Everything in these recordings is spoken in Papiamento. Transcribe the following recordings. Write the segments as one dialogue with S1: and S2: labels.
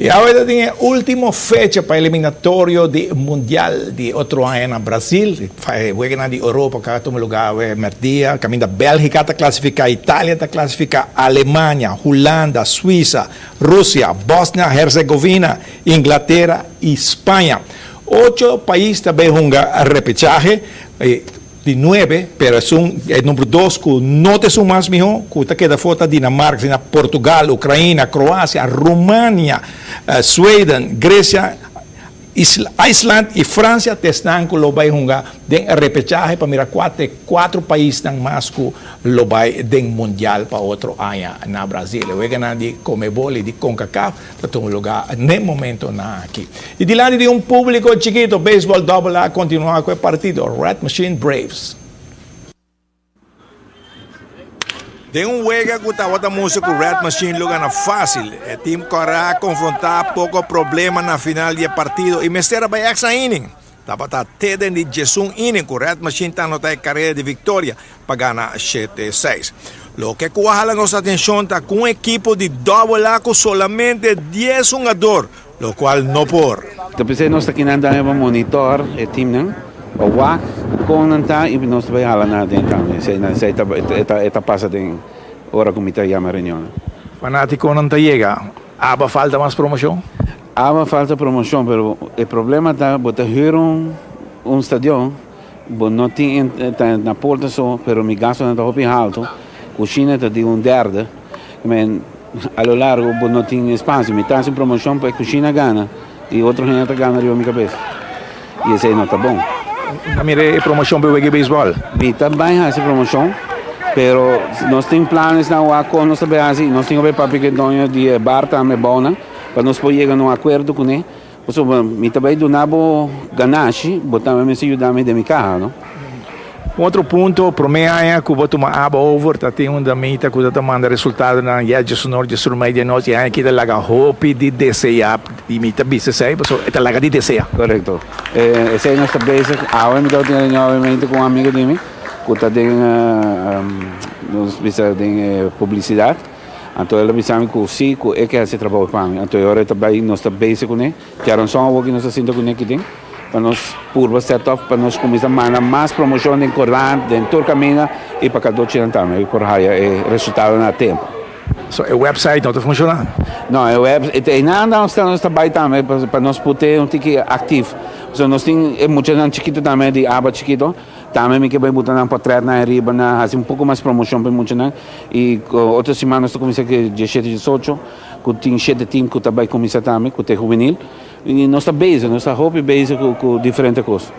S1: Y awe ta tin e ultimo fecha pa eliminatorio di Mundial di otro aña na Brasil. E weganan di Europa cu a tuma lugar awe merdia, caminda Belgica ta clasifica, Italia ta clasifica, Alemania, Hulanda, Suiza, Rusia, Bosnia Herzegovina, Inglatera y Spaña. Ocho pais ta bay hunga repechahe. Di nuebe, pero esun e number dos ku no ta esun mas mihó, ku ta keda afó ta Dinamarca, asina Portugal, Ukraina, Kroasia, Rumania, Sweden, Grecia, IJsland i Francia ta esnan ku lo bai hunga den e repechahe pa mira kua ta e kuatro paisnan mas ku lo bai den Mundial pa otro aña na Brazil. E weganan di Conmebol i di Concacaf ta tuma lugá n'e momentonan aki. I dilanti di un públiko chikito, Beisbòl Dòbel A kontinuá ku e partido Red Machine Braves. Den un wega ku tabata mustra ku Red Machine lo gana fásil, e tim kòrá a konfrontá poko problema na final di e partido i mester a bai èkstra inning. Tabata te den di diesun inning ku Red Machine ta anotá e karera di viktoria pa gana shete seis. Loke ku a hala nos atenshon ta ku un ekipo di Dòbel A ku solamente dies hungador Locual no por.
S2: Ta p'esei nos ta kinan tambe pa monitor e teamnan, pa wak kon nan ta i nos ta bai hala nan aden tambe. Esei e ta pasa den ora ku mi ta yama reunionnan.
S1: Fanatikonan ta yega. Aba falta mas promocion?
S2: Aba falta promocion, pero e problema ta bo ta hür un stadion, bo no tin ta na porta so, pero mi gastonan ta hopi halto, kushina ta di un derde. Men, a lo largo bo no tin espacio. Mi ta haci promocion pa e cushina gana y otro hende ta gana riba mi cabes. Y esey no ta bon.
S1: Ta mira e promocion pa e wega di beisbol?
S2: Mi ta bay haci promocion, pero nos tin planes na wak con nos ta bay haci. Nos tin cu bay papia cu e doño di e bar tambe bounan pa nos por yega na un acuerdo cune. Pasobra mi ta bai duna bo ganashi, bo tambe mester yuda mi den mi kaha, no?
S1: Un otro punto, prome aña ku bo tuma aba over ta tin un damita ku ta ta manda resultadonan ya djesonor djesur mei di anochi, e aña aki ta laga hopi di desea i mi ta bisa esei pasobra e ta laga di desea.
S2: Korekto. Esei nos ta bezig. Awe mi tabata tin reunion obviamente ku un amigo di mi ku ta den nos bisa den publisidat. Anto el a bisa mi ku si, ku e ke hasi e trabou pa mi. Anto e ora e ta bai, nos ta bezig kuné. Djaranson awor ku nos ta sinta kuné aki den, pa nos purba set up pa nos kuminsá manda mas promoshon den korant, den tur kaminda i pa kadochinan tambe por haya e resultadonan a tempu.
S1: So e website no ta funshoná?
S2: No, e web, einan nos ta nos ta bai tambe pa nos put'é un tiki aktif. Pasobra nos tin e muchanan chikitu tambe di aba chikitu. Tambe mi ke bai buta nan potretnan ariba nan hasi un poko mas promoshon pa e muchanan. I otro siman nos ta kuminsá ku e dieshete diesocho ku tin shete tim ku ta bai kuminsá tambe ku ta e hubenil. I nos ta bezig, nos ta hopi bezig ku diferente kos.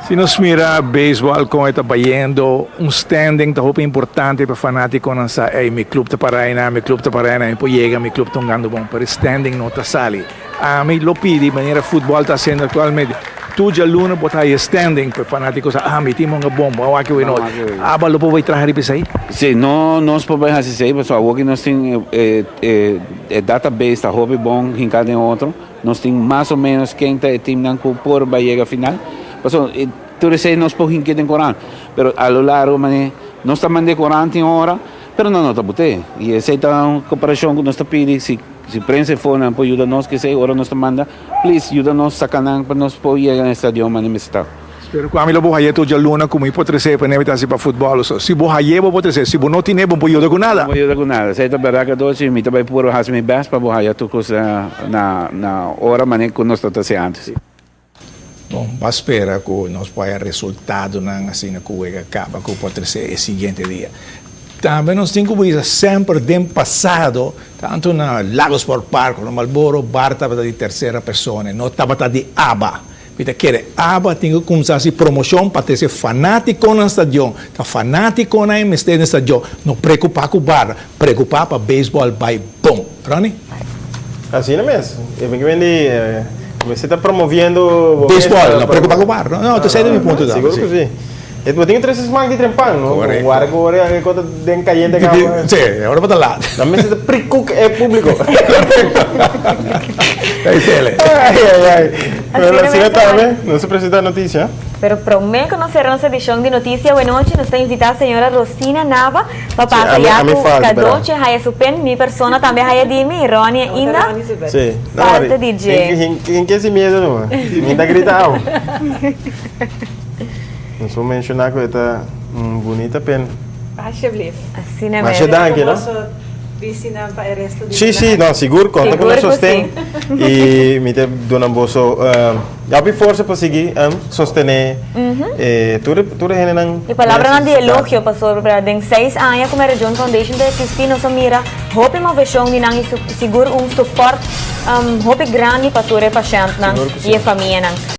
S1: Si nos mira beisbòl kon e ta bayendo, un standing ta hopi importante pa fanátikonan sa, ey mi klup ta para einan, mi klup ta para einan, mi por yega, mi klup ta hungando bon, pero e standing no ta sali. Ami lo pidi manera futbol ta haciendo actualmente. Tur djaluna bo ta haya standing pa e fanatico sa, ah mi team hunga bon, bo a wak e no. Aba lo por bay traha riba esey?
S2: Si, no nos por bay haci esey pasobra awor ki nos tin e e database ta hopi bon hinca den otro. Nos tin mas o menos ken ta e teamnan cu por bay yega final. Pasobra tur esey nos por hinca den corant. Pero a lo largo mane nos ta manda e corant tin ora pero nan no ta bute. Y esey ta un cooperacion cu nos ta pidi si. Si prensa e fonan por yuda nos kesey ora nos ta manda, please yuda nos saca nan pa nos por yega na e stadion manda mester ta.
S1: Pero cu ami lo bo haye tur djaluna cu mi por trece pa nebe ta haci pa futbol o so. Si bo haye bo por trece, si bo no tine bo no por yuda cu nada.
S2: No por yuda cu nada. Esey ta berdad Cadochi, mi ta bay puru haci mi best pa bo haya tur cos na na ora manera cu nos ta ta haci antes.
S1: Bon, ba spera cu nos por haya resultadonan asina cu wega caba cu por trece e siguiente dia. Tambe nos tin cu bisa semper den pasado, tanto na Lago Sport Park o na Marlboro, bar tabata di tercera persona, no tabata di aba. Mi ta kere aba tin cu cuminsa haci promocion pa trece fanaticonan stadion. Ta fanaticonan e mester den stadion. No preocupa cu bar, preocupa pa baseball bay bon. Ronnie?
S3: Asina mes. E mi di mester ta promoviendo bo mes.
S1: Baseball, no preocupa cu bar. No, ta esei mi punto tambe.
S3: Sigur cu si. E bo tin tres smak di trempan, no?
S1: Correcto.
S3: Wara cu ora e cosa den cayente caba.
S1: Si, ora bo ta laat.
S3: Nan mester ta pre-cook e publico.
S1: Correcto. Ai,
S3: Ai, ai, ai. Pero
S4: Asina
S3: asina
S4: mes,
S3: tambe, nos ta presenta noticia.
S4: Pero prome cu nos cera nos edicion di noticia awe nochi, nos ta invita señora Rosina Nava pa pasa
S3: ami-
S4: ya
S3: ami
S4: cu
S3: falta,
S4: cadeautje, haya su pen, mi persona tambe haya di mi, Ronnie ainda.
S5: Ronnie su pen.
S3: Si.
S4: Falta DJ.
S3: Ken ke sin miedo no? Mi ta grita aw. Nos por menciona cu e ta un bunita pen.
S5: Alsjeblieft.
S4: Asina
S3: Masha
S4: mes.
S3: danki, no?
S5: Boso bisi nan pa e resto di
S3: Si, si, no, sigur, conta cu
S4: Sigur
S3: nos
S4: cu
S3: sosten. Y mi ta duna boso hopi forsa pa sigui sostene tur hendenan.
S4: E palabranan di elogio pasobra den 6 aña cu Mary Joan Foundation ta existi, nos a mira hopi movecion di nan y sigur un support hopi grandi pa tur e patiëntnan
S3: Sigur cu si.
S4: y e famianan.